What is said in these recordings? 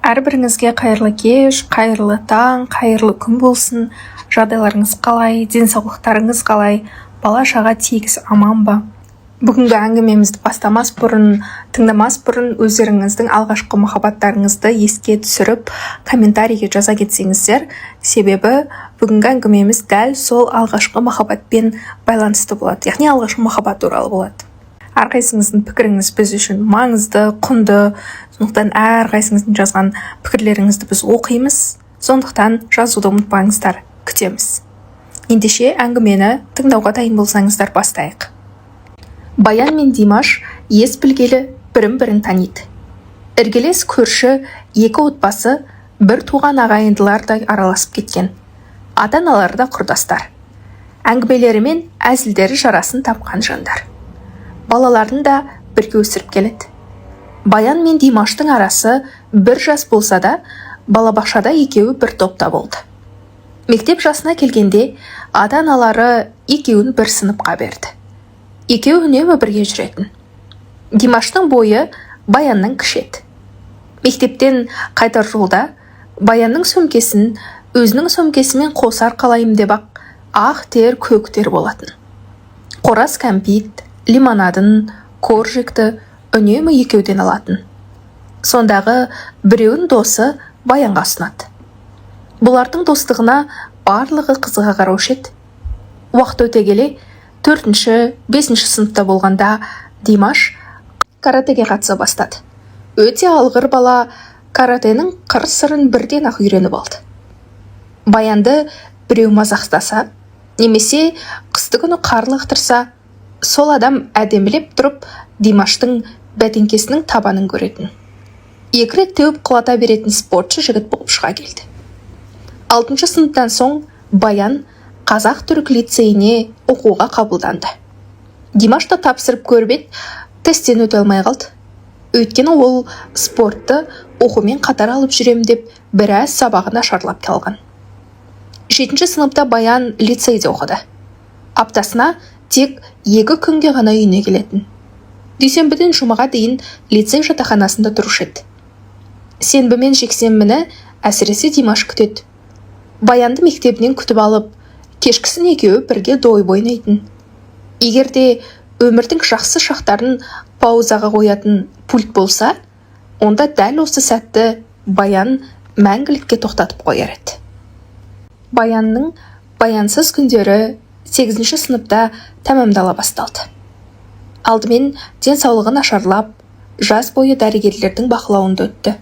Әрбіріңізге қайырлы кеш, қайырлы таң, қайырлы күн болсын! Жағдайларыңыз қалай, денсаулықтарыңыз қалай, бала-шаға тегіс аман ба? Бүгінгі әңгімемізді бастамас бұрын, тыңдамас бұрын өздеріңіздің алғашқы махаббаттарыңызды еске түсіріп, комментарийге жаза кетсеңіздер. Себебі бүгінгі әңгімеміз дәл сол алғашқы махаббатпен байланысты болады, яғни алғашқы махаббат туралы болады. Әрқайсыңыздың пікіріңіз біз үшін маңызды, құнды, сондықтан әрқайсыңыздың жазған пікірлеріңізді біз оқимыз. Сондықтан жазуды ұмытпаңыздар, күтеміз. Ендеше, әңгімені тыңдауға дайын болсаңыздар, бастайық. Баян мен Димаш ес білгелі бірін-бірін таниды. Іргелес көрші екі отбасы бір туған ағайындылардай араласып кеткен. Ата-аналары да құрдастар. Әңгімелері мен әзілдері жарасын тапқан жандар. Балаларын да бірге өсіріп келеді. Баян мен Димаштың арасы бір жас болса да, балабақшада екеуі бір топта болды. Мектеп жасына келгенде ата-аналары екеуін бір сыныпқа берді. Екеуі үнемі бірге жүретін. Димаштың бойы Баяннан кіші еді. Мектептен қайтар жолда Баянның сөмкесін өзінің сөмкесімен қоса арқалаймын деп ақ тер көк тер болатын. Қораз кәмпит, лимонадын, коржикті үнемі екеуден алатын. Сондағы біреуін досы Баянға ұсынады. Бұлардың достығына барлығы қызыға қараушы еді. Уақыт өте келе, төртінші, бесінші сыныпта болғанда Димаш каратэге қатыса бастады. Өте алғыр бала каратэнің қыр-сырын бірден-ақ үйреніп алды. Баянды біреу мазақтаса немесе қысты күні қар лақтырса, сол адам әдемілеп тұрып Димаштың бәтеңкесінің табанын көретін. Екі рет теуіп құлата беретін спортшы жігіт болып шыға келді. Алтыншы сыныптан соң Баян Қазақ-түрік лицейіне оқуға қабылданды. Димаш та тапсырып көріп еді, тесттен өте алмай қалды. Өйткені ол спортты оқумен қатар алып жүрем деп біраз сабағы нашарлап қалған. Жетінші сыныпта Баян лицейде оқыды. Аптасына тек 2 күнге ғана үйіне келетін. Дүйсенбіден жұмаға дейін лицей жатақханасында тұрушы еді. Сенбі мен жексенбіні әсіресе Димаш күтеді. Баянды мектебінен күтіп алып, кешкісін екеуі бірге дойбы ойнайтын. Егер де өмірдің жақсы шақтарын паузаға қоятын пульт болса, онда дәл осы сәтті Баян мәңгілікке тоқтатып қояр еді. Баянның баянсыз күндері сегізінші сыныпта тәмамдала басталды. Алдымен денсаулығы нашарлап, жаз бойы дәрігерлердің бақылауында өтті.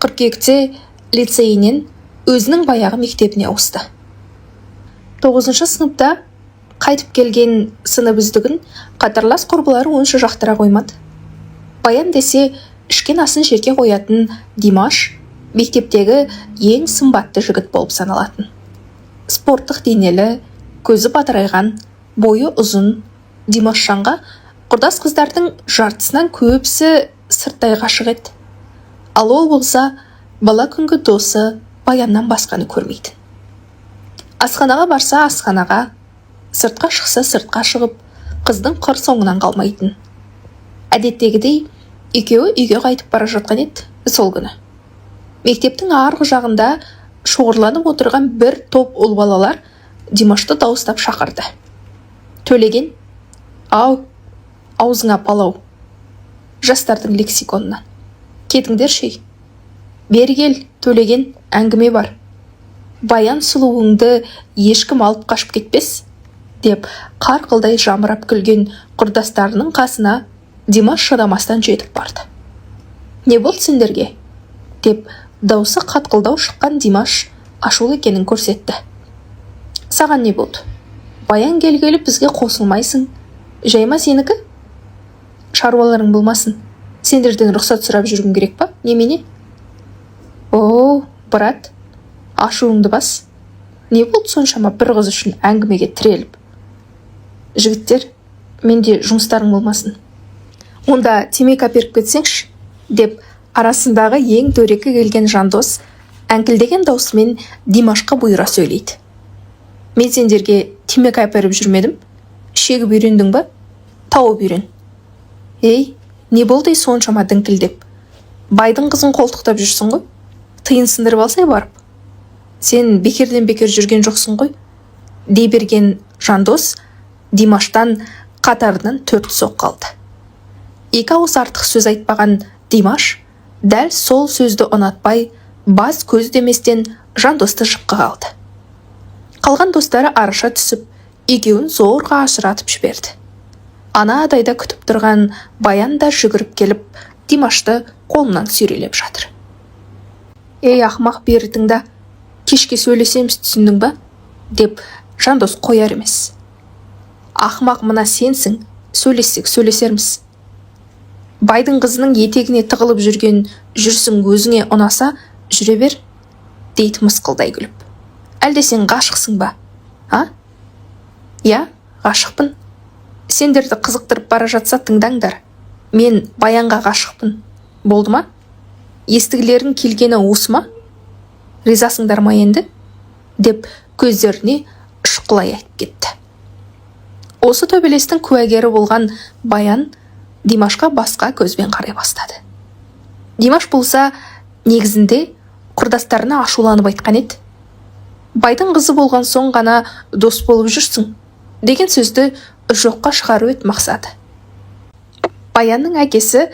Қыркүйекте лицейінен өзінің баяғы мектебіне ауысты. Тоғызыншы сыныпта қайтып келген сынып үздігін қатарлас құрбылары онша жақтыра қоймады. Баян десе, ішкен асын жерге қоятын Димаш мектептегі ең сымбатты жігіт болып саналатын. Спорттық денелі, көзі бадырайған, бойы ұзын Димашжанға құрдас қыздардың жартысынан көбісі сырттай ғашық еді. Ал ол болса, бала күнгі досы Баяннан басқаны көрмейтін. Асханаға барса асханаға, сыртқа шықса сыртқа шығып, қыздың қыр соңынан қалмайтын. Әдеттегідей екеуі үйге қайтып бара жатқан еді сол күні. Мектептің арғы жағында шоғырланып отырған бір топ ұл балалар Димашты дауыстап шақырды: «Төлеген, ау, аузыңа палау!» Жастардың лексиконынан. «Кетіңдерші, ей! Бері кел, Төлеген, әңгіме бар. Баян сұлуыңды ешкім алып қашып кетпес», – деп қарқылдай жамырап күлген құрдастарының қасына Димаш шыдамастан жетіп барды. «Не болды сендерге?» – деп даусы қатқылдау шыққан Димаш ашулы екенін көрсетті. «Саған не болды? Баян келгелі бізге қосылмайсың. Жай ма сенікі? Шаруаларың болмасын. Сендерден рұқсат сұрап жүруім керек па, немене?» «О, брат, ашуыңды бас. Не болды соншама бір қыз үшін әңгімеге тіреліп?» «Жігіттер, менде жұмыстарың болмасын. Онда темекі әперіп кетсеңші», – деп арасындағы ең дөрекі келген Жандос әңкілдеген даусымен Димашқа бұйыра сөйлейді. «Мен сендерге темекі әперіп жүрмедім. Шегіп үйрендің ба? Тауып үйрен. Ей, не болды соншама діңкілдеп?» Байдың қызын қолтықтап жүрсің ғой, тиын сындырып алсай барып. Сен бекерден бекер жүрген жоқсың ғой, дей берген Жандос Димаштан қатарынан 4 соққы алды. Екі ауыз артық сөз айтпаған Димаш дәл сол сөзді ұнатпай, бас көз деместен Жандосты жыққы алды. Қалған достары араша түсіп, екеуін зорға ажыратып жіберді. Ана адайда күтіп тұрған Баян да жүгіріп келіп, Димашты қолынан сүйрелеп жатыр. Ей, ақымақ, бері тыңда, кешке сөйлесеміз, түсіндің ба? Деп Жандос қояр емес. Ақымақ мына сенсің, сөйлессек сөйлесерміз. Байдың қызының етегіне тығылып жүрген жүрсің, өзіңе ұнаса жүре бер, дейді мысқылдай күліп. Әлде сен ғашықсың ба? А? Иә, ғашықпын. Сендерді қызықтырып бара жатса, тыңдаңдар. Мен Баянға ғашықпын. Болды ма? Естігілерің келгені осы ма? Ризасыңдар ма енді? Деп көздеріне шұқылай айтып кетті. Осы төбелестің куәгері болған Баян Димашқа басқа көзбен қарай бастады. Димаш болса, негізінде құрдастарына ашуланып айтқан еді. Байдың қызы болған соң ғана дос болып жүрсің деген сөзді жоққа шығару еді мақсаты. Баянның әкесі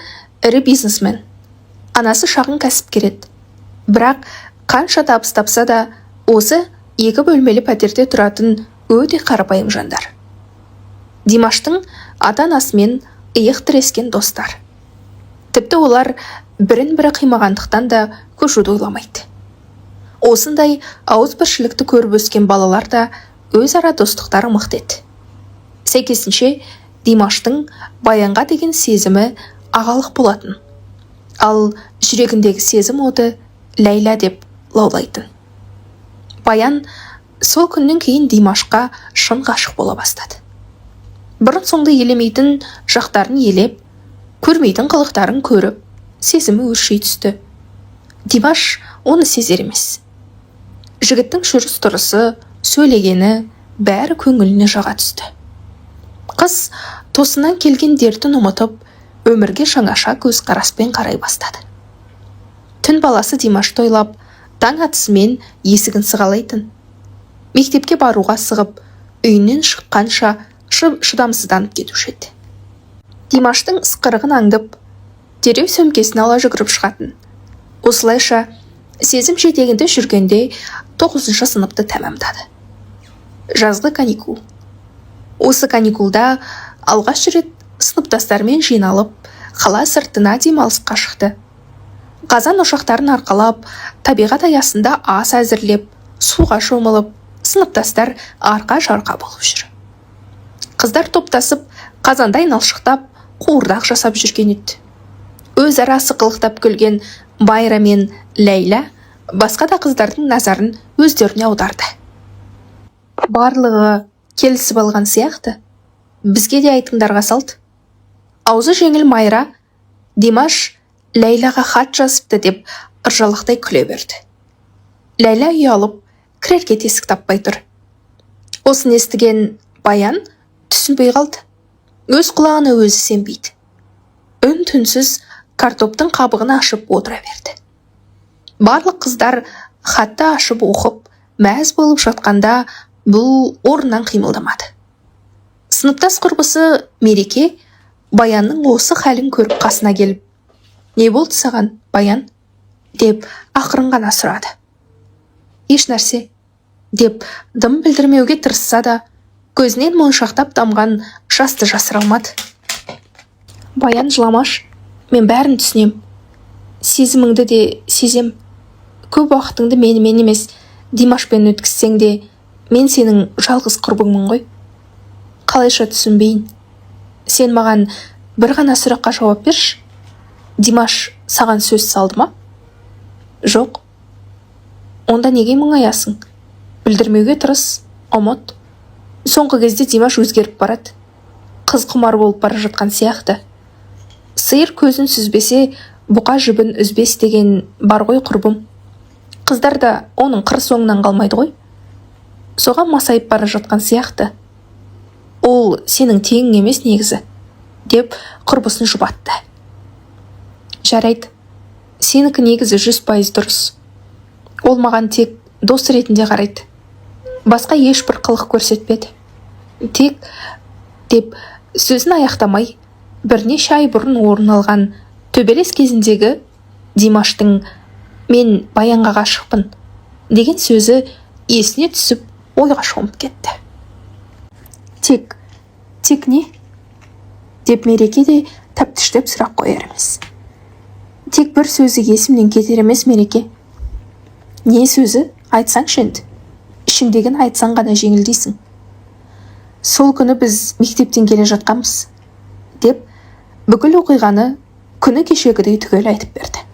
ірі бизнесмен, анасы шағын кәсіпкер еді. Бірақ қанша табыс тапса да, осы 2 бөлмелі пәтерде тұратын өте қарапайым жандар. Димаштың ата-анасымен иық тірескен достар. Тіпті олар бірін-бірі қимағандықтан да көшуді ойламайды. Осындай ауызбіршілікті көріп өскен балалар да өзара достықтары мықты еді. Сәйкесінше, Димаштың Баянға деген сезімі ағалық болатын. Ал жүрегіндегі сезім оты Ләйлә деп лаулайтын. Баян сол күннен кейін Димашқа шын ғашық бола бастады. Бұрын соңды елемейтін жақтарын елеп, көрмейтін қылықтарын көріп, сезімі өрши түсті. Димаш оны сезер емес. Жігіттің жүріс-тұрысы, сөйлегені бәрі көңіліне жаға түсті. Қыз тосыннан келген дертін ұмытып, өмірге жаңаша көзқараспен қарай бастады. Түн баласы Димашты ойлап, таң атысымен есігін сығалайтын. Мектепке баруға асығып, үйінен шыққанша шыдамсызданып кетуші еді. Димаштың ысқырығын аңдып, дереу сөмкесін ала жүгіріп шығатын. Осылайша сезім жетегінде жүргенде 9 сыныпты тәмамдады. Жазғы каникул. Осы каникулда алғаш рет сыныптастарымен жиналып, қала сыртына демалысқа шықты. Қазан ошақтарын арқалап, табиғат аясында ас әзірлеп, суға шомылып, сыныптастар арқа-жарқа болып жүр. Қыздар топтасып, қазандай налшықтап, қуырдақ жасап жүрген еді. Өзара сықылықтап күлген Байра мен Ләйлә басқа да қыздардың назарын өздеріне аударды. Барлығы келісіп алған сияқты, бізге де айтыңдарға салды. Аузы жеңіл Майра Димаш Ләйләға хат жазыпты деп ыржалақтай күле берді. Ләйлә ұялып, кірерге тесік таппай тұр. Осыны естіген Баян түсінбей қалды. Өз құлағына өзі сенбейді. Үн-түнсіз картоптың қабығын ашып отыра берді. Барлық қыздар хатты ашып оқып, мәз болып жатқанда бұл орнынан қимылдамады. Сыныптас құрбысы Мереке Баянның осы халін көріп қасына келіп, «Не болды саған, Баян?» деп ақырын ғана сұрады. Еш нәрсе, деп дым білдірмеуге тырысса да, көзінен моншақтап тамған жасты жасыра алмады. Баян, жыламаш, мен бәрін түсінем. Сезіміңді де сезем. Көп уақытыңды менімен емес, Димашпен өткізсең де, мен сенің жалғыз құрбыңмын ғой. Қалайша түсінбейін? Сен маған бір ғана сұраққа жауап берші. Димаш саған сөз салды ма? Жоқ. Онда неге мұңаясың? Білдірмеуге тырыс, ұмыт. Соңғы кезде Димаш өзгеріп барады. Қыз құмар болып бара жатқан сияқты. Сиыр көзін сүзбесе, бұқа жібін үзбес деген бар ғой, құрбым. Қыздар да оның қыр соңынан қалмайды ғой. Соған масайып бара жатқан сияқты. Ол сенің теңің емес негізі, деп құрбысын жұбатты. Жарайды, Сенікі негізі 100% дұрыс. Ол маған тек дос ретінде қарайды, басқа ешбір қылық көрсетпеді. Тек», – деп сөзін аяқтамай, бірнеше ай бұрын орын алған төбелес кезіндегі Димаштың «Мен Баянға ғашықпын» деген сөзі есіне түсіп, ойға шомып кетті. Тек не?» – деп Мереке де тәптіштеп сұрақ қояр емес. «Тек бір сөзі есімнен кетер емес, Мереке». «Не сөзі? Айтсаңшы енді. Ішіңдегіні айтсаң ғана жеңілдейсің». «Сол күні біз мектептен келе жатқанбыз», – деп бүкіл оқиғаны күні кешегідей түгел айтып берді.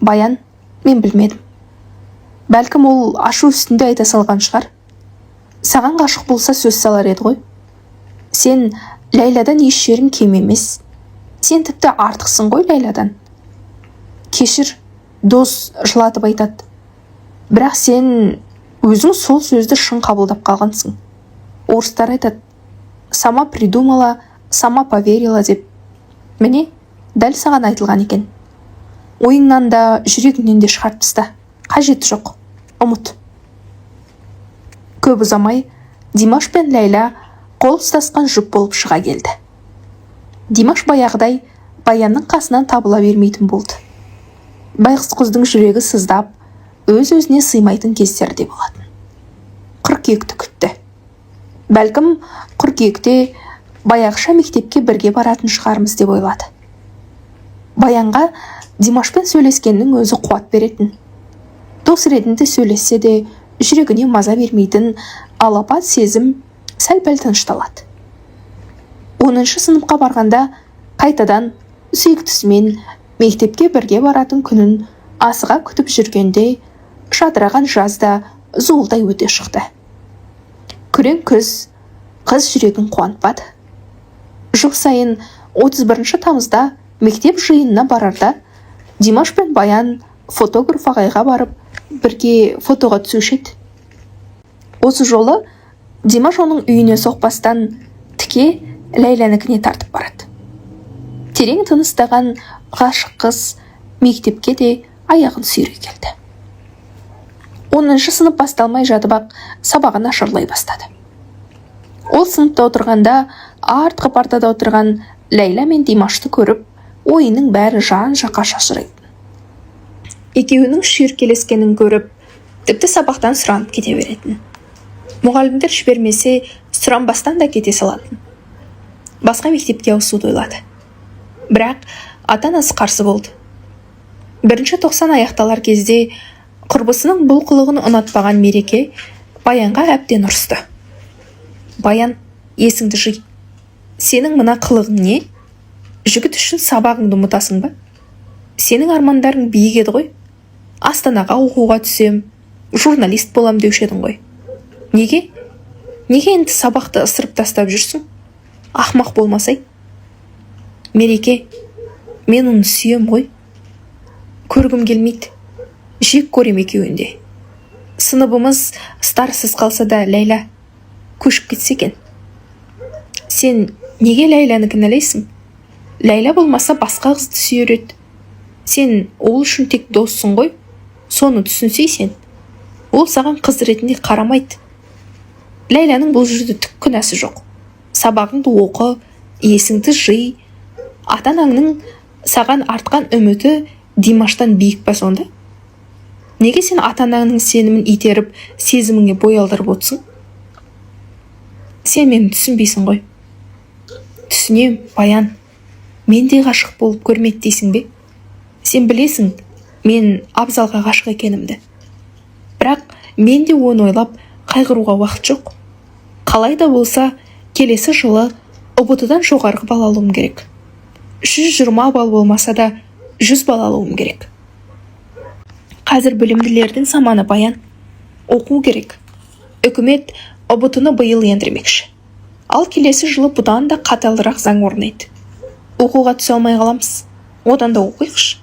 «Баян, мен білмедім. Бәлкім, ол ашу үстінде айта салған шығар. Саған ғашық болса, сөз салар еді ғой. Сен Ләйладан еш жерің кем емес, сен тіпті артықсың ғой Ләйладан. Кешір, дос жылатып айтады, бірақ сен өзің сол сөзді шын қабылдап қалғансың. Орыстар айтады, "Сама придумала, сама поверила" деп. Міне, дәл саған айтылған екен. Ойыңнан да, жүрегіңнен де шығарып таста, қажеті жоқ, ұмыт». Көп ұзамай Димаш пен Ләйла қол ұстасқан жұп болып шыға келді. Димаш баяғыдай Баянның қасынан табыла бермейтін болды. Байғұс қыздың жүрегі сыздап, өз-өзіне сыймайтын кездері де болатын. Қыркүйекті күтті. Бәлкім, қыркүйекте баяғыша мектепке бірге баратын шығармыз деп ойлады. Баянға Димашпен сөйлескеннің өзі қуат беретін. Дос ретінде сөйлессе де, жүрегіне маза бермейтін алапат сезім сәл-пәл тынышталады. 10-шы сыныпқа барғанда қайтадан сүйіктісімен мектепке бірге баратын күнін асыға күтіп жүргенде, жадыраған жаз да зуылдай өте шықты. Күрең күз қыз жүрегін қуантпады. Жыл сайын 31 тамызда мектеп жиынына барарда Димаш пен Баян фотограф ағайға барып, бірге фотоға түсуші еді. Осы жолы Димаш оның үйіне соқпастан, тіке Ләйләнікіне тартып барады. Терең тыныстаған ғашық қыз мектепке де аяғын сүйрей келді. 10-шы сынып басталмай жатып ақ сабағы нашарлай бастады. Ол сыныпта отырғанда артқы партада отырған Ләйла мен Димашты көріп, ойының бәрі жан жаққа шашырайтын. Екеуінің шүйіркелескенін көріп, тіпті сабақтан сұранып кете беретін. Мұғалімдер жібермесе, сұранбастан да кете салатын. Басқа мектепке ауысуды ойлады, бірақ ата анасы қарсы болды. Бірінші тоқсан аяқталар кезде құрбысының бұл қылығын ұнатпаған Мереке Баянға әбден ұрысты. «Баян, есіңді жи. Сенің мына қылығың не? Жігіт үшін сабағыңды ұмытасың ба? Сенің армандарың биік еді ғой. Астанаға оқуға түсем, журналист болам деуші едің ғой. Неге енді сабақты ысырып тастап жүрсің? Ақмақ болмасай». «Мереке, мен оны сүйем ғой. Көргім келмейді, жек көрем екеуін де. Сыныбымыз старостасыз қалса да, Ләйла көшіп кетсе екен». «Сен неге Ләйләні кінәлайсың? Ләйла болмаса, басқа қызды сүйер еді. Сен ол үшін тек доссың ғой, соны түсінсей сен. Ол саған қыз ретінде қарамайды. Ләйләнің бұл жерде түк күнәсі жоқ. Сабағыңды оқы, есіңді жи. Ата анаңның саған артқан үміті Димаштан биік па сонда? Неге сен ата анаңның сенімін итеріп, сезіміңе бой алдырып отырсың? Сен мені түсінбейсің ғой». «Түсінем, Баян. Мен де ғашық болып көрмеді дейсің бе? Сен білесің мен Абзалға ғашық екенімді. Бірақ мен де оны ойлап қайғыруға уақыт жоқ. Қалай да болса келесі жылы ҰБТ дан жоғарғы балл алуым керек. 120 балл болмаса да, 100 балл алуым керек. Қазір білімділердің заманы, Баян. Оқу керек. Үкімет ҰБТ ны биыл ендірмекші. Ал келесі жылы бұдан да қаталырақ заң орнайды. Оқуға түсе алмай қаламыз. Одан да оқиықшы.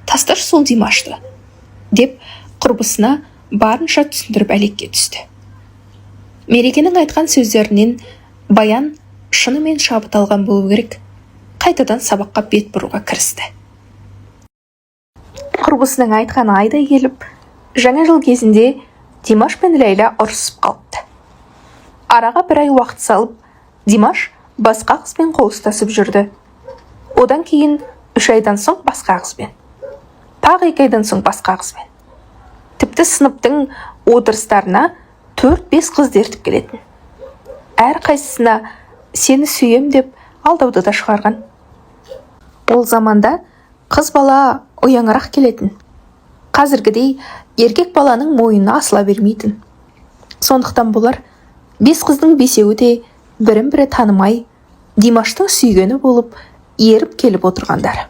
Тасташы сол Димашты», – деп құрбысына барынша түсіндіріп, әлекке түсті. Мерекенің айтқан сөздерінен Баян шынымен шабыт алған болу керек, қайтадан сабаққа бет бұруға кірісті. Құрбысының айтқаны айдай келіп, жаңа жыл кезінде Димаш пен Ләйлә ұрысып қалыпты. Араға бір ай уақыт салып, Димаш басқа қызбен қол ұстасып жүрді. Одан кейін 3 айдан соң басқа қызбен. Тағы 2 айдан соң басқа қызбен. Тіпті сыныптың отырыстарына төрт-бес қызды ертіп келетін. Әрқайсысына «сені сүйем» деп алдауды да шығарған. Ол заманда қыз бала ұяңырақ келетін. Қазіргідей еркек баланың мойнына асыла бермейтін. Сондықтан болар, бес қыздың бесеуі де бірін-бірі танымай, Димаштың сүйгені болып еріп келіп отырғандары.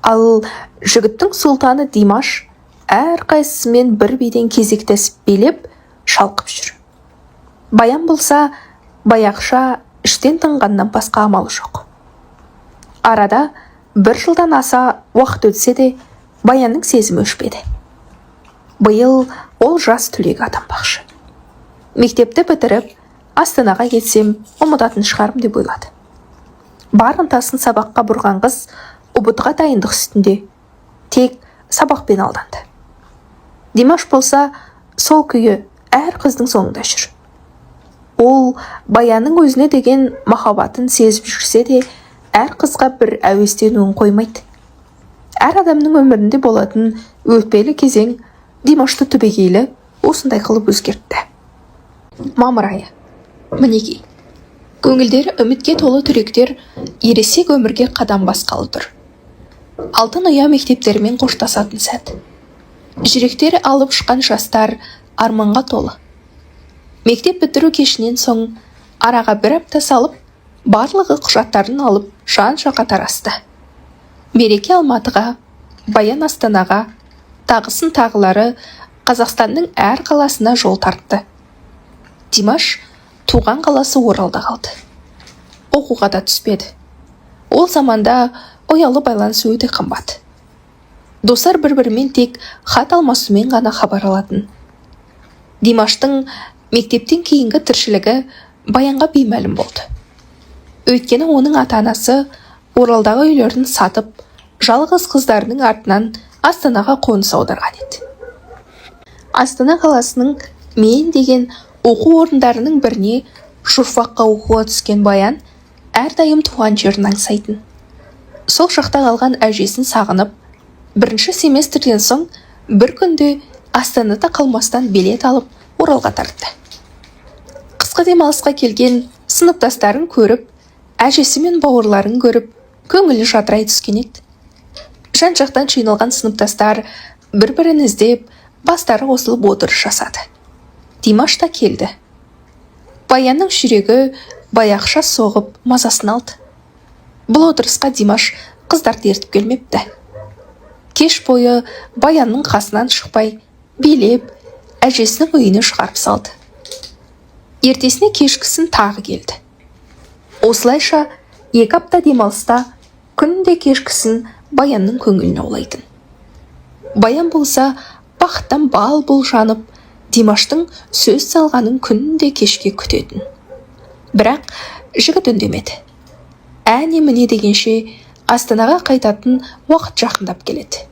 Ал жігіттің сұлтаны Димаш әрқайсысымен бір биден кезектесіп билеп, шалқып жүр. Баян болса, баяғыша іштен тынғаннан басқа амалы жоқ. Арада бір жылдан аса уақыт өтсе де, Баянның сезімі өшпеді. Биыл ол жас түлек атанбақшы. Мектепті бітіріп, Астанаға кетсем, ұмытатын шығармын деп ойлады. Бар ынтасын сабаққа бұрған қыз ҰБТ-ға дайындық үстінде. Тек сабақпен алданды. Димаш болса, сол күйі әр қыздың соңында жүр. Ол Баянның өзіне деген махаббатын сезіп жүрсе де, әр қызға бір әуестенуін қоймайды. Әр адамның өмірінде болатын өтпелі кезең Димашты түбегейлі осындай қылып өзгертті. Мамыр айы. Мінекей. Көңілдері үмітке толы түлектер ересек өмірге қадам басқалы тұр. Алтын ұя мектептерімен қоштасатын сәт. Жүректері алып ұшқан жастар арманға толы. Мектеп бітіру кешінен соң араға бір апта салып, барлығы құжаттарын алып жан-жаққа тарасты. Мереке Алматыға, Баян Астанаға, тағысын тағылары Қазақстанның әр қаласына жол тартты. Димаш туған қаласы Оралда қалды. Оқуға да түспеді. Ол заманда ұялы байланыс өте қымбат. Достар бір-бірімен тек хат алмасумен ғана хабар алатын. Димаштың мектептен кейінгі тіршілігі Баянға беймәлім болды. Өйткені оның ата-анасы Оралдағы үйлерін сатып, жалғыз қыздарының артынан Астанаға қоныс аударған еді. Астана қаласының мен деген оқу орындарының біріне журфакқа оқуға түскен Баян әрдайым туған жерін аңсайтын. Сол жақта қалған әжесін сағынып, бірінші семестрден соң бір күнде Астанада қалмастан билет алып, Оралға тартты. Қысқы демалысқа келген сыныптастарын көріп, әжесі мен бауырларын көріп, көңілі жадырай түскен еді. Жан-жақтан жиналған сыныптастар бір-бірін іздеп, бастары қосылып отырыс жасады. Димаш та келді. Баянның жүрегі баяғыша соғып, мазасын алды. Бұл отырысқа Димаш қыздарды ертіп келмепті. Кеш бойы Баянның қасынан шықпай, билеп, әжесінің үйіне шығарып салды. Ертесіне кешкісін тағы келді. Осылайша 2 апта демалыста күнде кешкісін Баянның көңілін аулайтын. Баян болса, бақыттан бал-бұл жанып, Димаштың сөз салғанын күнде кешке күтетін. Бірақ жігіт үндемеді. Әне міне дегенше Астанаға қайтатын уақыт жақындап келеді.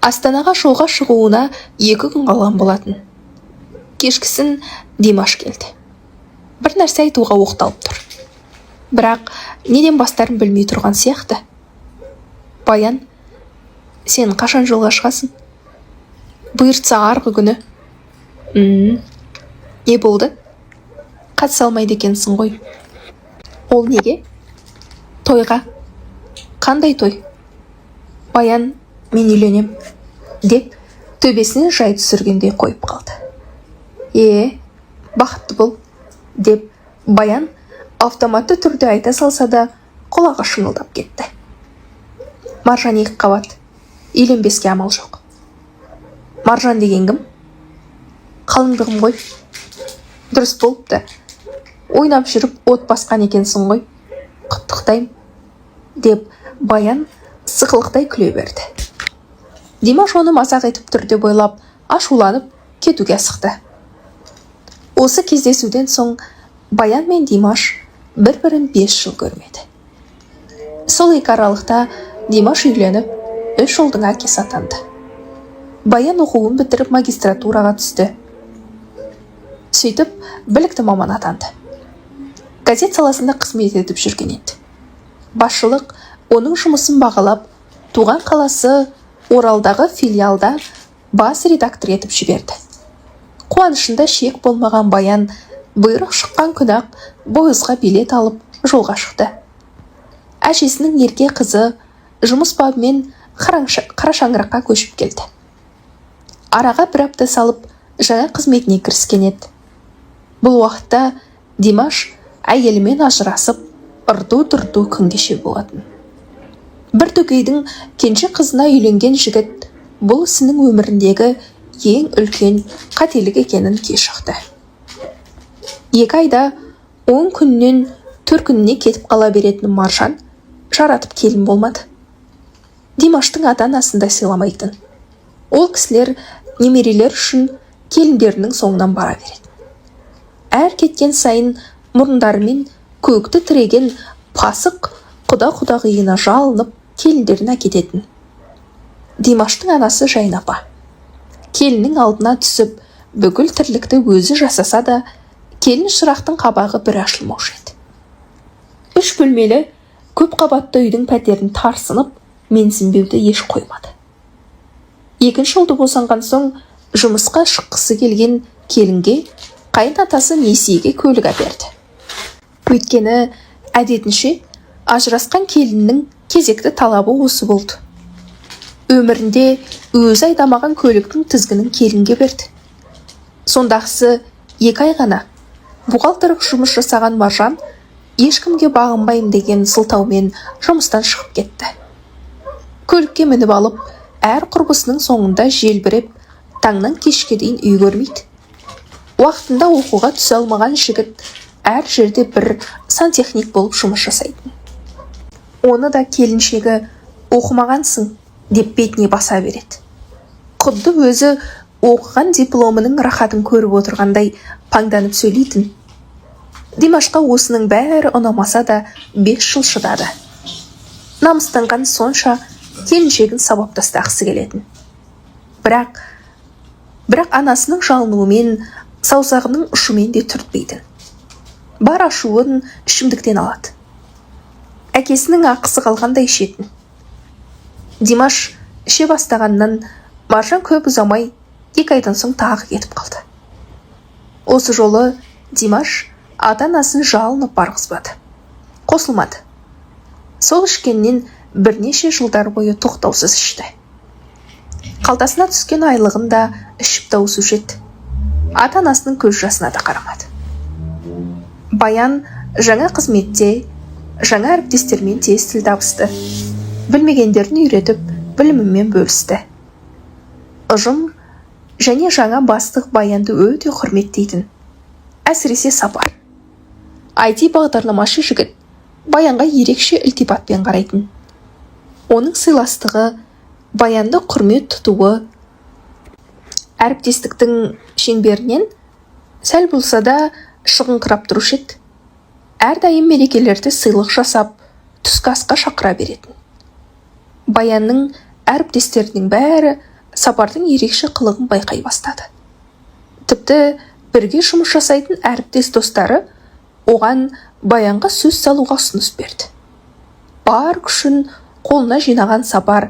Астанаға жолға шығуына 2 күн қалған болатын. Кешкісін Димаш келді. Бір нәрсе айтуға оқталып тұр. Бірақ неден бастарын білмей тұрған сияқты. Баян, сен қашан жолға шығасың? Бұйыртса, арғы күні. Не болды? Қатыса алмайды екенсің ғой. Ол неге? Тойға. Қандай той? Баян, мен үйленем, деп төбесінен жай түсіргендей қойып қалды. Е, бақытты бол, деп Баян автоматты түрде айта салса да, құлағы шыңылдап кетті. Маржан екі қабат, үйленбеске амал жоқ. Маржан деген кім? Қалыңдығым ғой. Дұрыс болыпты. Ойнап жүріп от басқан екенсің ғой. Құттықтаймын, деп Баян сықылықтай күле берді. Димаш оны мазақ етіп тұр деп ойлап, ашуланып кетуге асықты. Осы кездесуден соң Баян мен Димаш бір-бірін 5 жыл көрмеді. Сол екі аралықта Димаш үйленіп, Үш ұлдың әкесі атанды. Баян оқуын бітіріп, магистратураға түсті. Сөйтіп, білікті маман атанды. Газет саласында қызмет етіп жүрген еді. Басшылық оның жұмысын бағалап, туған қаласы Оралдағы филиалда бас редактор етіп жіберді. Қуанышында шек болмаған Баян бұйрық шыққан күні-ақ пойызға билет алып, жолға шықты. Әжесінің ерке қызы жұмыс бабымен қарашаңыраққа көшіп келді. Араға бір апта салып, жаңа қызметіне кіріскен еді. Бұл уақытта Димаш әйелімен ажырасып, ырду-дырду күн кеше болатын. Бір төкейдің кенже қызына үйленген жігіт бұл ісінің өміріндегі ең үлкен қателік екенін кеш ұқты. 2 айда 10 күннен төркініне кетіп қала беретін Маржан жаратып келін болмады. Димаштың ата-анасын да сыйламайтын. Ол кісілер немерелер үшін келіндерінің соңынан бара беретін. Әр кеткен сайын мұрындарымен көкті тіреген пасық құда-құдағиына жалынып, келіндерін әкететін. Димаштың анасы Жайнапа келіннің алдына түсіп, бүкіл тірлікті өзі жасаса да, келін шырақтың қабағы бір ашылмаушы еді. Үш бөлмелі көп қабатты үйдің пәтерін тарсынып, менсінбеуді еш қоймады. Екінші ұлды босанған соң жұмысқа шыққысы келген келінге қайын атасы несиеге көлік әперді. Өйткені әдетінше ажырасқан келіннің кезекті талабы осы болды. Өмірінде өзі айдамаған көліктің тізгінін келінге берді. Сондағысы 2 ай ғана бухгалтерлік жұмыс жасаған Маржан ешкімге бағынбаймын деген сылтаумен жұмыстан шығып кетті. Көлікке мініп алып, әр құрбысының соңында желбіреп, таңнан кешке дейін үй көрмейді. Уақытында оқуға түсе алмаған жігіт әр жерде бір сантехник болып жұмыс жасайтын. Оны да келіншегі оқымағансың деп бетіне баса береді. Құдды өзі оқыған дипломының рахатын көріп отырғандай паңданып сөйлейтін. Димашқа осының бәрі ұнамаса да, 5 жыл шыдады. Намыстанған сонша, келіншегін сабап тастағысы келетін. Бірақ анасының жалынуымен, саусағының ұшымен де түртпейтін. Бар ашуын ішімдіктен алады. Әкесінің ақысы қалғандай ішетін. Димаш іше бастағаннан Маржан көп ұзамай 2 айдан соң тағы кетіп қалды. Осы жолы Димаш ата-анасын жалынып барғызбады, қосылмады. Сол ішкеннен бірнеше жылдар бойы тоқтаусыз ішті. Қалтасына түскен айлығын да ішіп тауысушы еді. Ата-анасының көз жасына да қарамады. Баян жаңа қызметте жаңа әріптестермен тез тіл табысты. Білмегендерін үйретіп, білімімен бөлісті. Ұжым және жаңа бастық Баянды өте құрметтейтін. Әсіресе Сапар, IT бағдарламашы жігіт, Баянға ерекше ілтипатпен қарайтын. Оның сыйластығы, Баянды құрмет тұтуы әріптестіктің шеңберінен сәл болса да шығыңқырап тұрушы еді. Әрдайым мерекелерде сыйлық жасап, түскі асқа шақыра беретін. Баянның әріптестерінің бәрі Сапардың ерекше қылығын байқай бастады. Тіпті бірге жұмыс жасайтын әріптес достары оған Баянға сөз салуға ұсыныс берді. Бар күшін қолына жинаған Сапар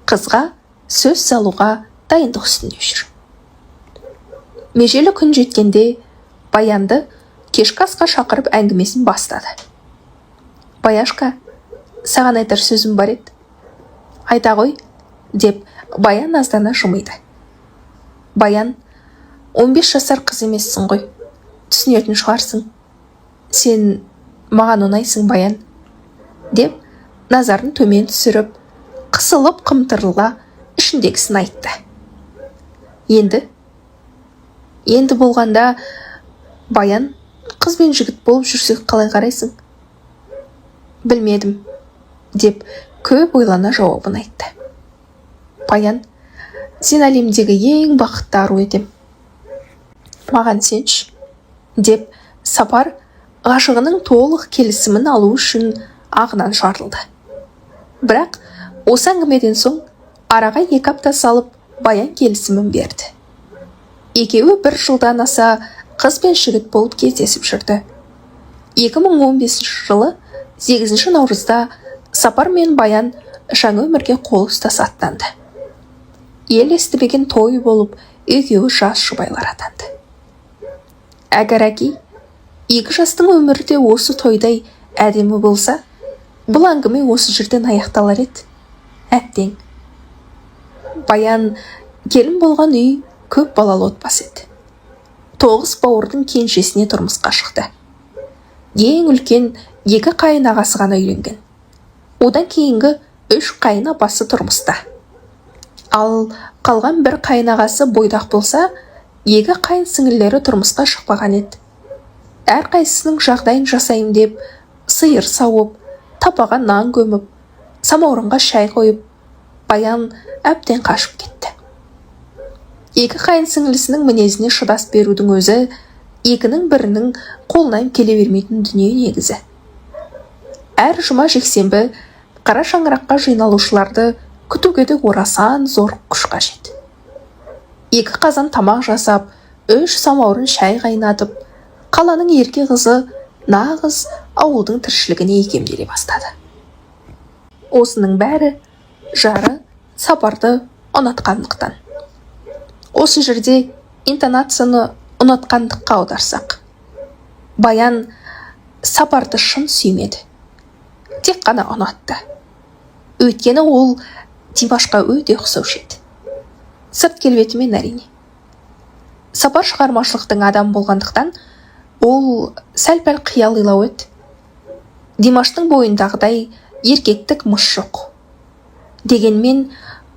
қызға сөз салуға дайындық үстінде жүр. Межелі күн жеткенде Баянды кешкі асқа шақырып, әңгімесін бастады: «Баяшка, саған айтар сөзім бар еді». «Айта ғой», – деп Баян наздана жымиды. «Баян, 15 жасар қыз емессің ғой, түсінетін шығарсың. Сен маған ұнайсың, Баян», – деп назарын төмен түсіріп, қысылып қымтырыла ішіндегісін айтты. Енді енді болғанда, Баян, қыз бен жігіт болып жүрсек, қалай қарайсың?» «Білмедім», – деп көп ойлана жауабын айтты. «Баян, сен әлемдегі ең бақытты ару етем, маған сенші», – деп Сапар ғашығының толық келісімін алу үшін ағынан жарылды. Бірақ осы әңгімеден соң Араға 2 апта салып, Баян келісімін берді. Екеуі бір жылдан аса қыз бен жігіт болып кездесіп жүрді. 2015 жылы 8 наурызда Сапар мен Баян жаңа өмірге қол ұстаса аттанды. Ел естімеген той болып, екеуі жас жұбайлар атанды. Әгәрәки екі жастың өмірі де осы тойдай әдемі болса, бұл әңгіме осы жерден аяқталар еді. Әттең. Баян келін болған үй көп балалы отбасы еді. Тоғыз бауырдың кенжесіне тұрмысқа шықты. Ең үлкен екі қайын ағасы ғана үйленген. Одан кейінгі үш қайын апасы тұрмыста. Ал қалған бір қайын ағасы бойдақ болса, екі қайын сіңілілері тұрмысқа шықпаған еді. Әрқайсысының жағдайын жасайым деп, сиыр сауып, табаға нан көміп, самаурынға шай қойып, Баян әбден қашып кетті. Екі қайын сіңілісінің мінезіне шыдас берудің өзі екінің бірінің қолынан келе бермейтін дүние негізі. Әр жұма, жексенбі қара шаңыраққа жиналушыларды күтуге де орасан зор күш қажет. Екі қазан тамақ жасап, үш самаурын шай қайнатып, қаланың ерке қызы нағыз ауылдың тіршілігіне икемделе бастады. Осының бәрі жары Сапарды ұнатқандықтан. Осы жерде интонацияны ұнатқандыққа аударсақ. Баян Сапарды шын сүймеді. Тек қана ұнатты. Өйткені ол Димашқа өте ұқсаушы еді. Сырт келбетімен, әрине. Сапар шығармашылықтың адамы болғандықтан, ол сәл-пәл қиялилау еді. Димаштың бойындағыдай еркектік мыс жоқ. Дегенмен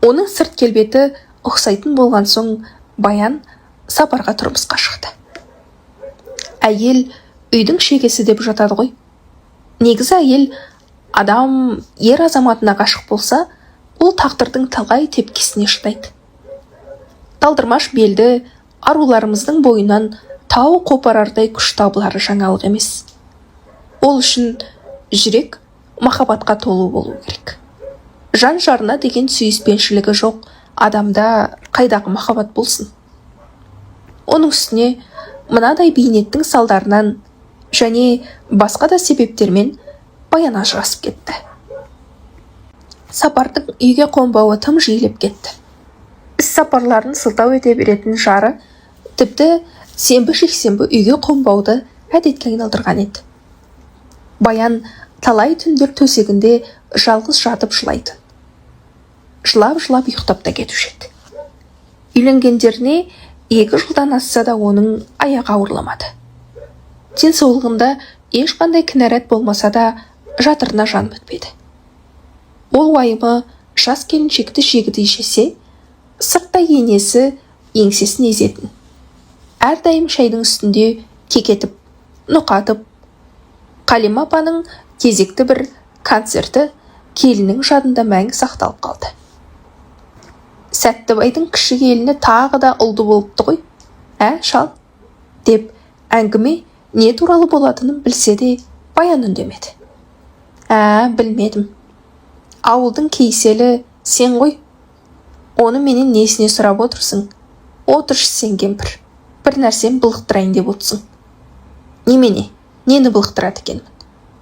оның сырт келбеті ұқсайтын болған соң, Баян Сапарға тұрмысқа шықты. Әйел үйдің шегесі деп жатады ғой. Негізі әйел адам ер азаматына ғашық болса, ол тағдырдың талай тепкісіне шыдайды. Талдырмаш белді аруларымыздың бойынан тау қопарардай күш табылары жаңалық емес. Ол үшін жүрек махаббатқа толы болу керек. Жан жарына деген сүйіспеншілігі жоқ адамда қайдағы махаббат болсын? Оның үстіне мынадай бейнеттің салдарынан және басқа да себептермен Баян ажырасып кетті. Сапардың үйге қонбауы тым жиілеп кетті. Іс сапарларын сылтау ете беретін жары тіпті сенбі, жексенбі үйге қонбауды әдетке айналдырған еді. Баян талай түндер төсегінде жалғыз жатып жылайтын. Жылап-жылап ұйықтап та кетуші еді. Үйленгендеріне 2 жылдан асса да, оның аяғы ауырламады. Денсаулығында ешқандай кінәрат болмаса да, жатырына жан бітпеді. Ол уайымы жас келіншекті жегідей жесе, сырттай енесі еңсесін езетін. Әрдайым шайдың үстінде кекетіп, ноқатып. Қалима апаның кезекті бір концерті келіннің жадында мәңгі сақталып қалды. «Сәттібайдың кіші келіні тағы да ұлды болыпты ғой, ә, шал?» деп әңгіме не туралы болатынын білсе де, Баян үндемеді. «Ә, білмедім. Ауылдың кейселі сен ғой. Оны менен несіне сұрап отырсың? Отыршы сен, кемпір, бір нәрсені былықтырайын деп отырсың. Немене, нені былықтырады екенмін?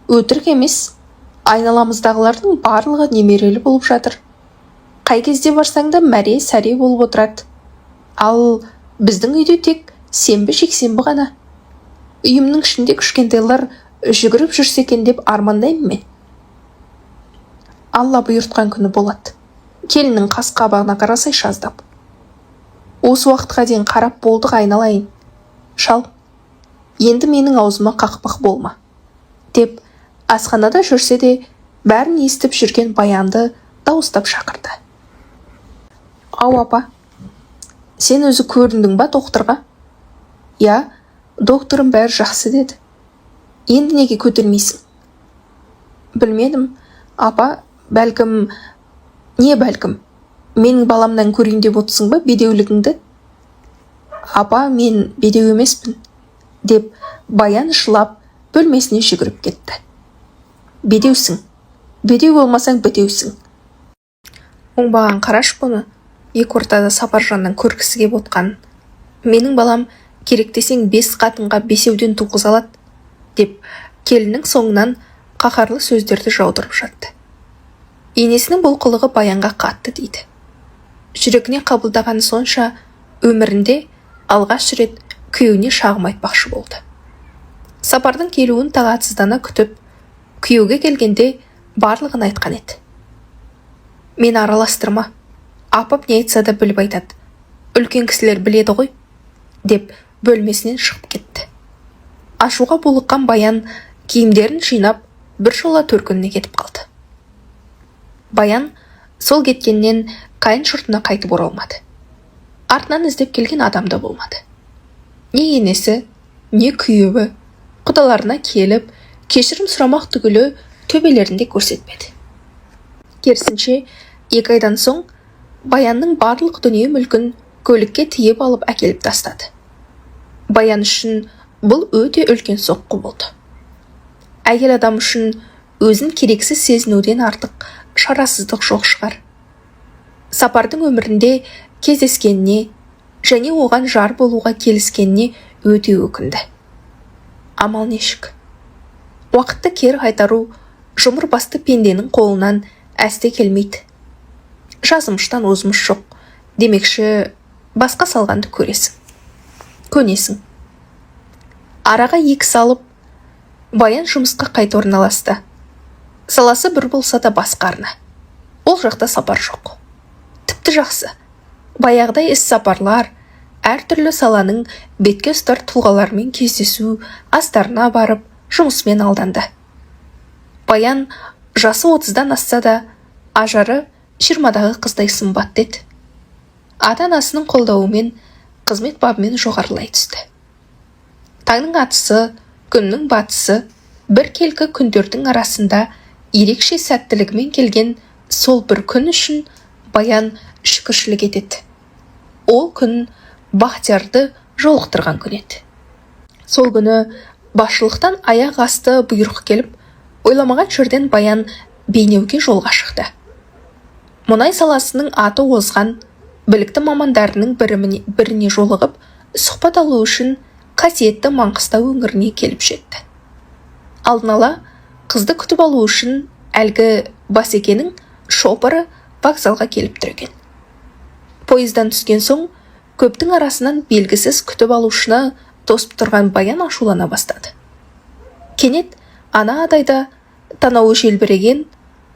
Өтірік емес, айналамыздағылардың барлығы немерелі болып жатыр. Қай кезде барсаң да, мәре сәре болып отырады. Ал біздің үйде тек сенбі, жексенбі ғана. Үйімнің ішінде кішкентайлар жүгіріп жүрсе екен деп армандаймын мен. Алла бұйыртқан күні болады. Келіннің қас қабағына қарасайшы аздап. Осы уақытқа дейін қарап болдық, айналайын шал, енді менің аузыма қақпақ болма», – деп асханада жүрсе де, бәрін естіп жүрген Баянды дауыстап шақырды. «Ау, апа, сен өзі көріндің ба доктырға?» «Иә, докторым бәрі жақсы деді. Енді неге көтермейсің?» «Білмедім, апа, бәлкім...» «Не бәлкім? Менің баламнан көрейін деп отырсың ба бедеулігіңді?» «Апа, мен бедеу емеспін», – деп Баян жылап бөлмесіне жүгіріп кетті. «Бедеусің, бедеу болмасаң, бітеусің». Оңбаған, қарашы бұны, екі ортада Сапаржаннан көргісі кеп отқанын. Менің балам керек десең 5 қатынға 5-еуден туғыза алады, деп келіннің соңынан қаһарлы сөздерді жаудырып жатты. Енесінің бұл қылығы Баянға қатты тиді. Жүрегіне қабылдағаны сонша, өмірінде алғаш рет күйеуіне шағым айтпақшы болды. Сапардың келуін тағатсыздана күтіп, күйеуге келгенде барлығын айтқан еді. Мені араластырма, апам не айтса да біліп айтады, үлкен кісілер біледі ғой, деп бөлмесінен шығып кетті. Ашуға булыққан Баян киімдерін жинап, бір жола төркініне кетіп қалды. Баян сол кеткеннен қайын жұртына қайтып оралмады. Артынан іздеп келген адам да болмады. Не енесі, не күйеуі құдаларына келіп, кешірім сұрамақ түгілі төбелерінде көрсетпеді. Керісінше, 2 айдан соң Баянның барлық дүние мүлкін көлікке тиеп алып әкеліп тастады. Баян үшін бұл өте үлкен соққы болды. Әйел адам үшін өзін керексіз сезінуден артық шарасыздық жоқ шығар. Сапардың өмірінде кездескеніне және оған жар болуға келіскеніне өте өкінді. Амал нешік. Уақытты кері қайтару жұмыр басты пенденің қолынан әсте келмейді. Жазымыштан озмыш жоқ, демекші, басқа салғанды көресің, көнесің. Араға 2 салып, Баян жұмысқа қайта орналасты. Саласы бір болса да басқа арна. Ол жақта Сапар жоқ. Тіпті жақсы. Баяғыдай іс сапарлар, әртүрлі саланың бетке ұстар тұлғалармен кездесу, астарына барып, жұмысымен алданды. Баян жасы 30-дан асса да, ажары 20-дағы қыздай сымбатты еді. Ата-анасының қолдауымен қызмет бабымен жоғарылай түсті. Таңның атысы, күннің батысы, бір келкі күндердің арасында ерекше сәттілігімен келген сол бір күн үшін Баян шүкіршілік етеді. Ол күн Бақтиярды жолықтырған күн еді. Сол күні басшылықтан аяқ асты бұйрық келіп, ойламаған жерден Баян Бейнеуге жолға шықты. Мұнай саласының аты озған білікті мамандарының біріне жолығып, сұхбат алу үшін қасиетті Маңғыстау өңіріне келіп жетті. Алдын ала қызды күтіп алу үшін әлгі басекенің шопыры вокзалға келіп тұр екен. Пойыздан түскен соң көптің арасынан белгісіз күтіп алушыны тосып тұрған Баян ашулана бастады. Кенет ана адайда танауы желбіреген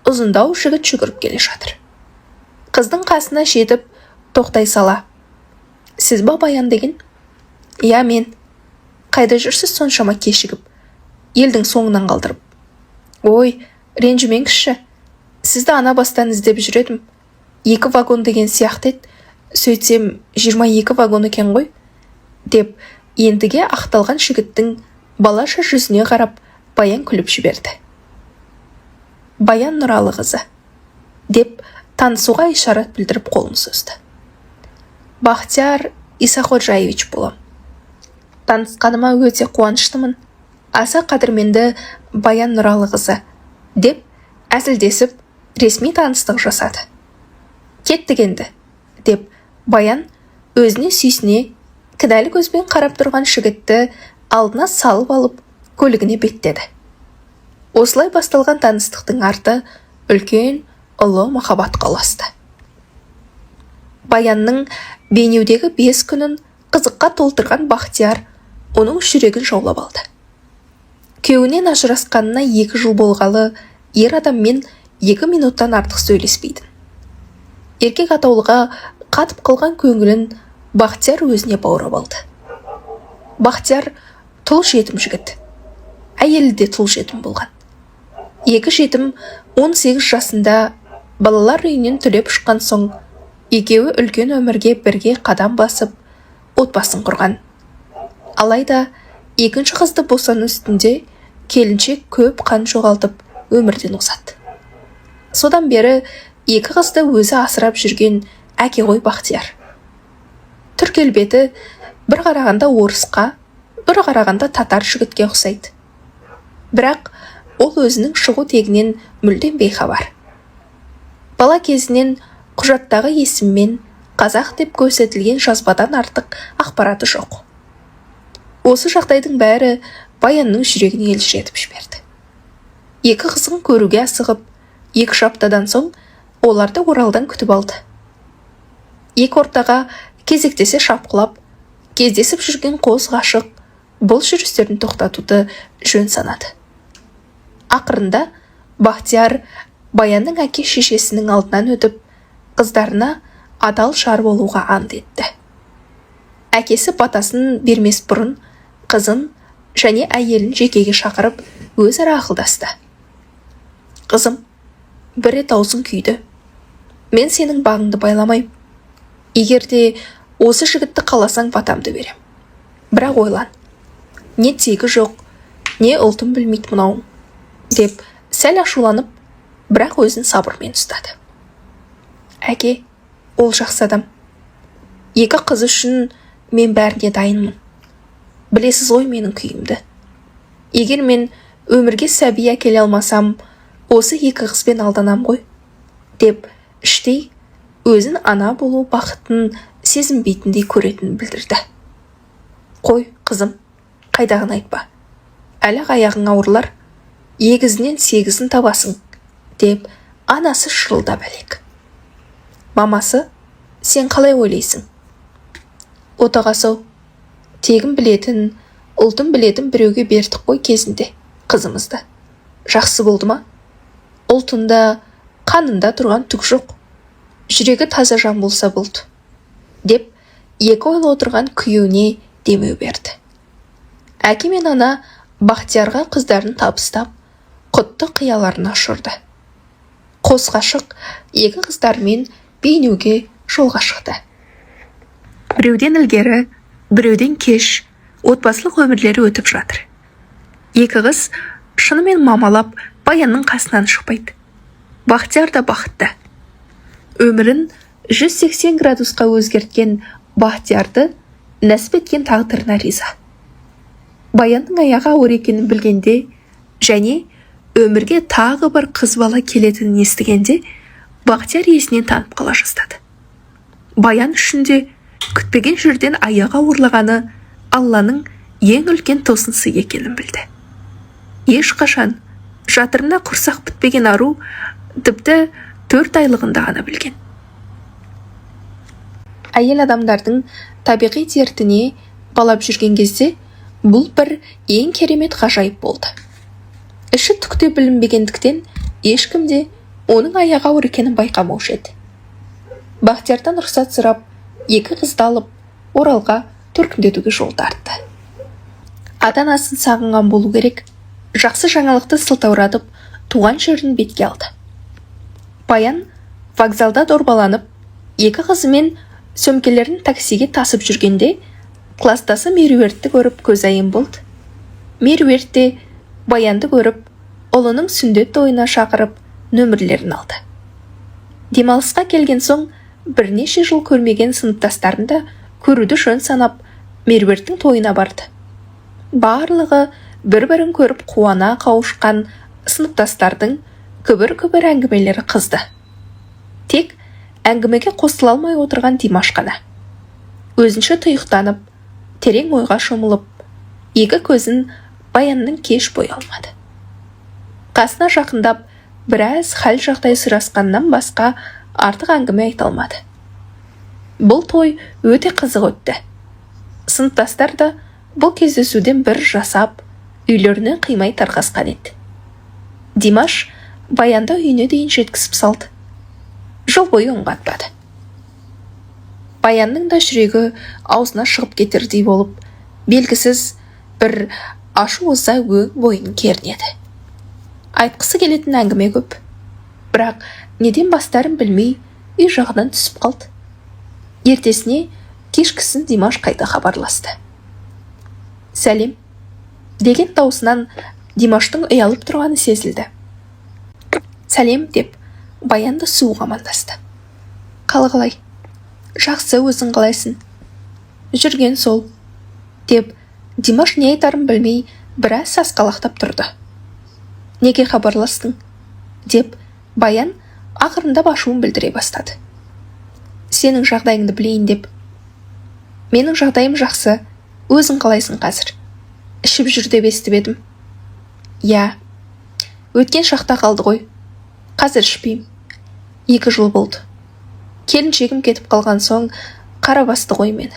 ұзындау жігіт жүгіріп келе жатыр. Қыздың қасына жетіп тоқтай сала, «Сіз ба Баян деген?» «Иә, мен». «Қайда жүрсіз соншама кешігіп, елдің соңынан қалдырып?» «Ой, ренжімеңізші, сізді ана бастан іздеп жүр едім. 2 вагон деген сияқты еді, сөйтсем 22 вагон екен ғой», деп ендіге ақталған жігіттің балаша жүзіне қарап Баян күліп жіберді. «Баян Нұралы қызы», деп танысуға ишарат білдіріп қолын созды. «Бақтияр Исаходжаевич болам. Танысқаныма өте қуаныштымын, аса қадірменді Баян Нұралы қызы», деп әзілдесіп ресми таныстық жасады. «Кеттік енді», деп Баян өзіне сүйсіне кінәлі көзбен қарап тұрған жігітті алдына салып алып көлігіне беттеді. Осылай басталған таныстықтың арты үлкен ұлы махаббатқа ұласты. Баянның Бейнеудегі 5 күнін қызыққа толтырған Бақтияр оның жүрегін жаулап алды. Күйеуінен ажырасқанына 2 жыл болғалы ер адаммен 2 минуттан артық сөйлеспейтін. Еркек атаулыға қатып қалған көңілін Бақтияр өзіне баурап алды. Бақтияр тұл жетім жігіт. Әйелі де тұл жетім болған. 2 жетім 18 жасында балалар үйінен түлеп ұшқан соң, екеуі үлкен өмірге бірге қадам басып, отбасын құрған. Алайда екінші қызды босану үстінде келіншек көп қан жоғалтып өмірден озады. Содан бері 2 қызды өзі асырап жүрген әке ғой Бақтияр. Түр келбеті бір қарағанда орысқа, бір қарағанда татар жігітке ұқсайды. Бірақ ол өзінің шығу тегінен мүлдем бейхабар. Бала кезінен Құжаттағы есіммен қазақ деп көрсетілген жазбадан артық ақпараты жоқ. Осы жағдайдың бәрі Баянның жүрегін елжіретіп жіберді. Екі қызын көруге асығып, 2-3 аптадан соң оларды Оралдан күтіп алды. Екі ортаға кезектесе шапқылап, кездесіп жүрген қос ғашық бұл жүрістерін тоқтатуды жөн санады. Ақырында Бахтияр Баянның әке шешесінің алдынан өтіп, қыздарына адал жар болуға ант етті. Әкесі батасын бермес бұрын қызын және әйелін жекеге шақырып, өзара ақылдасты. Қызым, бір рет аузың күйді. Мен сенің бағыңды байламаймын. Егер де осы жігітті қаласаң, батамды берем. Бірақ ойлан. Не тегі жоқ, не ұлтын білмейді мынауың, деп сәл ашуланып, бірақ өзін сабырмен ұстады. Әке, ол жақсы адам. Екі қыз үшін мен бәріне дайынмын. Білесіз ғой менің күйімді. Егер мен өмірге сәби әкеле алмасам, осы екі қызбен алданам ғой, деп іштей өзін ана болу бақытын сезінбейтіндей көретінін білдірді. Қой, қызым, қайдағыны айтпа. Әлі аяғың ауырлар, егізінен сегізін табасың, деп анасы шырылдап әлек. Мамасы, сен қалай ойлайсың? Отағасы, тегін білетін, ұлтын білетін біреуге бердік қой кезінде қызымызды. Жақсы болды ма? Ұлтында, қанында тұрған түк жоқ. Жүрегі таза жан болса болды, деп екі ойлы отырған күйеуіне демеу берді. Әке мен ана Бахтиярға қыздарын табыстап, құтты қияларына ұшырды. Қос ғашық екі қыздарымен Бейнеуге жолға шықты. Біреуден ілгері, біреуден кеш отбасылық өмірлері өтіп жатыр. Екі қыз шынымен мамалап Баянның қасынан шықпайды. Бахтияр да бақытты. Өмірін 180 градусқа өзгерткен Бахтиярды нәсіп еткен тағдырына риза. Баянның аяғы ауыр екенін білгенде және өмірге тағы бір қыз бала келетінін естігенде Бахтияр есінен танып қала жаздады. Баян үшін де күтпеген жерден аяғы ауырлағаны Алланың ең үлкен тосын сыйы екенін білді. Ешқашан жатырына құрсақ бітпеген ару тіпті 4 айлығында ғана білген. Әйел адамдардың табиғи дертіне балап жүрген кезде бұл бір ең керемет ғажайып болды. Іші түкте білінбегендіктен ешкім де оның аяғы ауыр екенін байқамаушы еді. Бахтиярдан рұқсат сұрап, екі қызды алып, Оралға төркіндетуге жол тартты. Ата-анасын сағынған болу керек, жақсы жаңалықты сылтауратып, туған жерін бетке алды. Баян вокзалда дорбаланып, екі қызымен сөмкелерін таксиге тасып жүргенде, кластасы Меруертті көріп көзайым болды. Меруерт те Баянды көріп, ұлының сүндет тойына шақырып, нөмірлерін алды. Демалысқа келген соң бірнеше жыл көрмеген сыныптастарын да көруді жөн санап, Меруерттің тойына барды. Барлығы бір-бірін көріп қуана қауышқан сыныптастардың күбір-күбір әңгімелері қызды. Тек әңгімеге қосыла алмай отырған Димаш қана. Өзінше тұйықтанып, терең ойға шомылып, екі көзін Баянның кеш бойы алмады. Қасына жақындап, біраз хал жағдай сұрасқаннан басқа артық әңгіме айта алмады. Бұл той өте қызық өтті. Сыныптастар да бұл кездесуден бір жасап, үйлеріне қимай тарқасқан еді. Димаш Баянды үйіне дейін жеткізіп салды. Жол бойы үн қатпады. Баянның да жүрегі аузына шығып кетердей болып, белгісіз бір ашу ыза өң бойын кернеді. Айтқысы келетін әңгіме көп, бірақ неден бастарын білмей үй жағынан түсіп қалды. Ертесіне кешкісін Димаш қайта хабарласты. Сәлем деген даусынан Димаштың ұялып тұрғаны сезілді. Сәлем деп Баянды суық амандасты. Қал қалай? Жақсы, өзің қалайсың? Жүрген сол, деп Димаш не айтарын білмей біраз сасқалақтап тұрды. Неге хабарластың? Деп Баян ақырындап ашуын білдіре бастады. Сенің жағдайыңды білейін деп. Менің жағдайым жақсы. Өзің қалайсың қазір? Ішіп жүр деп естіп едім. Иә. Өткен шақта қалды ғой. Қазір ішпеймін. 2 жыл болды. Келіншегім кетіп қалған соң қара басты ғой мені.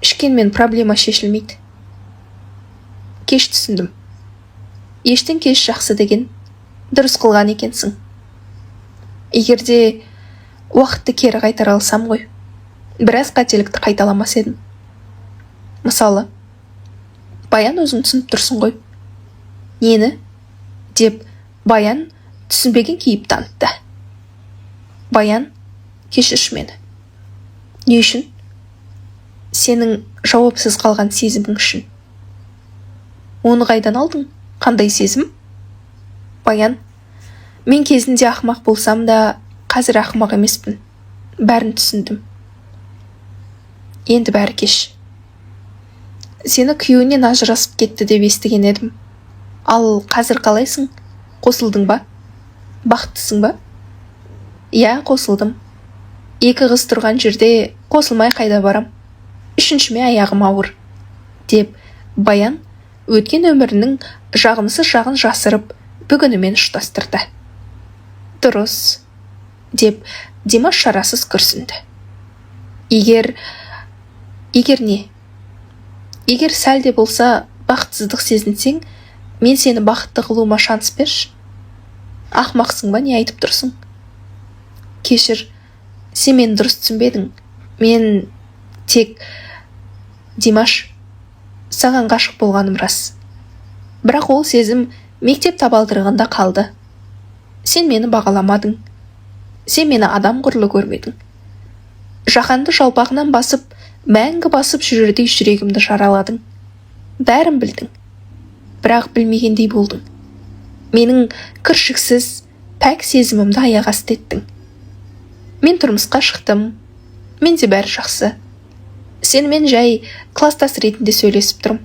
Ішкенмен проблема шешілмейді. Кеш түсіндім. Ештен кеш жақсы деген дұрыс қылған екенсің. Егер де уақытты кері қайтара алсам ғой, біраз қателікті қайталамас едім. Мысалы, Баян, өзің түсініп тұрсың ғой. Нені? Деп Баян түсінбеген кейіп танытты. Баян, кешірші мені. Не үшін? Сенің жауапсыз қалған сезімің үшін. Оны қайдан алдың? Қандай сезім? Баян, мен кезінде ақымақ болсам да, қазір ақымақ емеспін. Бәрін түсіндім. Енді бәрі кеш. Сені күйеуінен ажырасып кетті деп естіген едім. Ал қазір қалайсың? Қосылдың ба? Бақыттысың ба? Иә, қосылдым. Екі қыз тұрған жерде қосылмай қайда барам? Үшіншіме аяғым ауыр, деп Баян өткен өмірінің жағымсыз жағын жасырып, бүгінімен ұштастырды. Дұрыс, деп Димаш шарасыз күрсінді. Егер не? Егер сәл де болса бақытсыздық сезінсең, мен сені бақытты қылуыма шанс берші. Ақмақсың ба, не айтып тұрсың? Кешір, сен мені дұрыс түсінбедің. Мен тек, Димаш, саған ғашық болғаным рас. Бірақ ол сезім мектеп табалдырығында қалды. Сен мені бағаламадың. Сен мені адам құрлы көрмедің. Жаһанды жалпағынан басып, мәңгі басып жүрердей жүрегімді жараладың. Бәрін білдің. Бірақ білмегендей болдың. Менің кіршіксіз, пәк сезімімді аяқ асты еттің. Мен тұрмысқа шықтым. Менде бәрі жақсы. Сенімен жай класстас ретінде сөйлесіп тұрмын.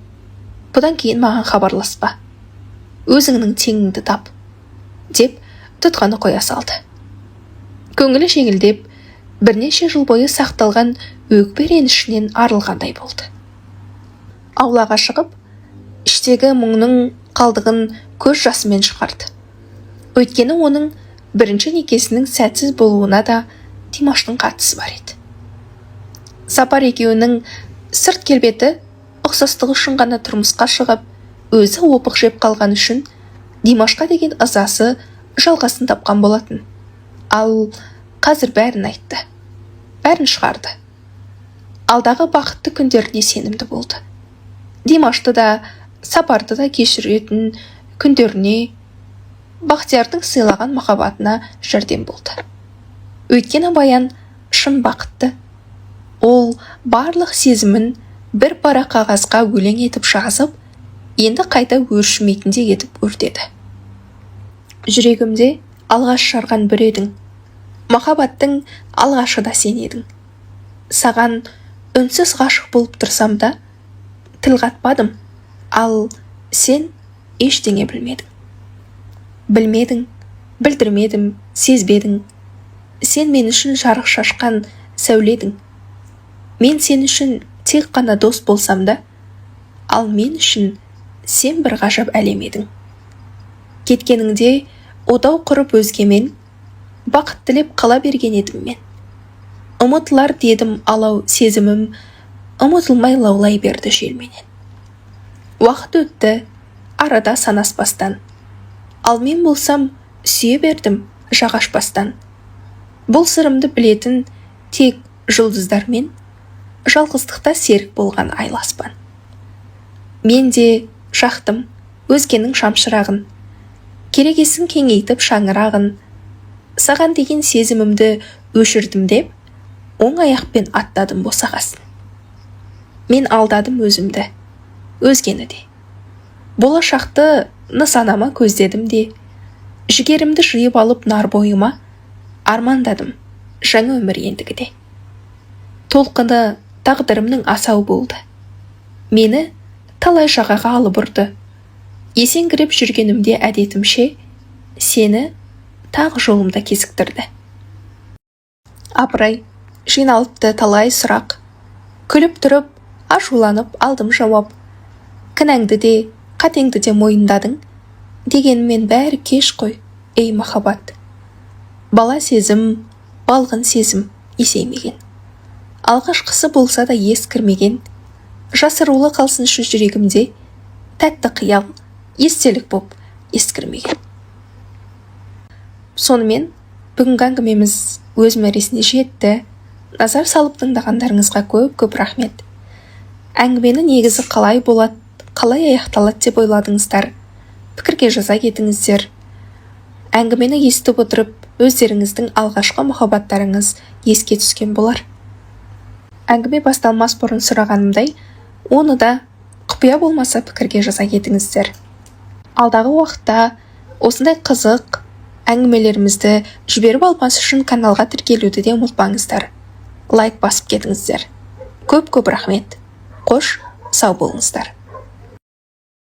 Бұдан кейін маған хабарласпа. Өзіңнің теңіңді тап, деп тұтқаны қоя салды. Көңілі жеңілдеп, бірнеше жыл бойы сақталған өкпе ренішінен арылғандай болды. Аулаға шығып, іштегі мұңның қалдығын көз жасымен шығарды. Өйткені оның бірінші некесінің сәтсіз болуына да Димаштың қатысы бар еді. Сапар екеуінің сырт келбеті ұқсастығы үшін ғана тұрмысқа шығып, өзі опық жеп қалған үшін Димашқа деген ызасы жалғасын тапқан болатын. Ал қазір бәрін айтты. Бәрін шығарды. Алдағы бақытты күндеріне сенімді болды. Димашты да, Сапарды да кешіретін күндеріне Бақтиярдың сыйлаған махаббатына жәрдем болды. Өйткені Баян шын бақытты. Ол барлық сезімін бір парақ қағазға өлең етіп жазып, енді қайта өршімейтіндей етіп өртеді. Жүрегімде алғаш жарған бүр едің. Махаббаттың алғашы да сен едің. Саған үнсіз ғашық болып тұрсам да, тіл қатпадым, ал сен ештеңе білмедің. Білмедің, білдірмедім, сезбедің. Сен мен үшін жарық шашқан сәуле едің. Мен сен үшін тек қана дос болсам да, ал мен үшін сен бір ғажап әлем едің. Кеткеніңде отау құрып өзгемен, бақыт тілеп қала берген едім мен. Ұмытылар дедім алау сезімім, ұмытылмай лаулай берді желменен. Уақыт өтті, арада санаспастан. Ал мен болсам сүйе бердім жақ ашпастан. Бұл сырымды білетін тек жұлдыздармен, жалғыздықта серік болған айлы аспан. Мен де жақтым өзгенің шамшырағын, керегесін кеңейтіп шаңырағын, саған деген сезімімді өшірдім деп, оң аяқпен аттадым босағасын. Мен алдадым өзімді, өзгені де. Болашақты нысанама көздедім де, жігерімді жиып алып нар бойыма, армандадым жаңа өмір ендігіде. Толқыны тағдырымның асау болды. Мені талай жағаға алып ұрды. Есеңгіреп жүргенімде әдетімше, сені тағы жолымда кезіктірді. Апырай, жиналыпты талай сұрақ. Күліп тұрып, ашуланып алдым жауап. Кінәңді де, қатеңді де мойындадың. Дегенмен бәрі кеш қой, ей махаббат. Бала сезім, балғын сезім есеймеген. Алғашқысы болса да ескірмеген. Жасырулы қалсыншы жүрегімде, тәтті қиял, естелік боп ескірмеген. Сонымен, бүгінгі әңгімеміз өз мәресіне жетті. Назар салып тыңдағандарыңызға көп-көп рахмет. Әңгімені негізі қалай болады, қалай аяқталады деп ойладыңыздар? Пікірге жаза кетіңіздер. Әңгімені естіп отырып, өздеріңіздің алғашқы махаббаттарыңыз еске түскен болар. Әңгіме басталмас бұрын сұрағанымдай, оны да құпия болмаса, пікірге жаза кетіңіздер. Алдағы уақытта осындай қызық әңгімелерімізді жіберіп алмас үшін каналға тіркелуді де ұмытпаңыздар. Лайк басып кетіңіздер. Көп көп рахмет. Қош, сау болыңыздар.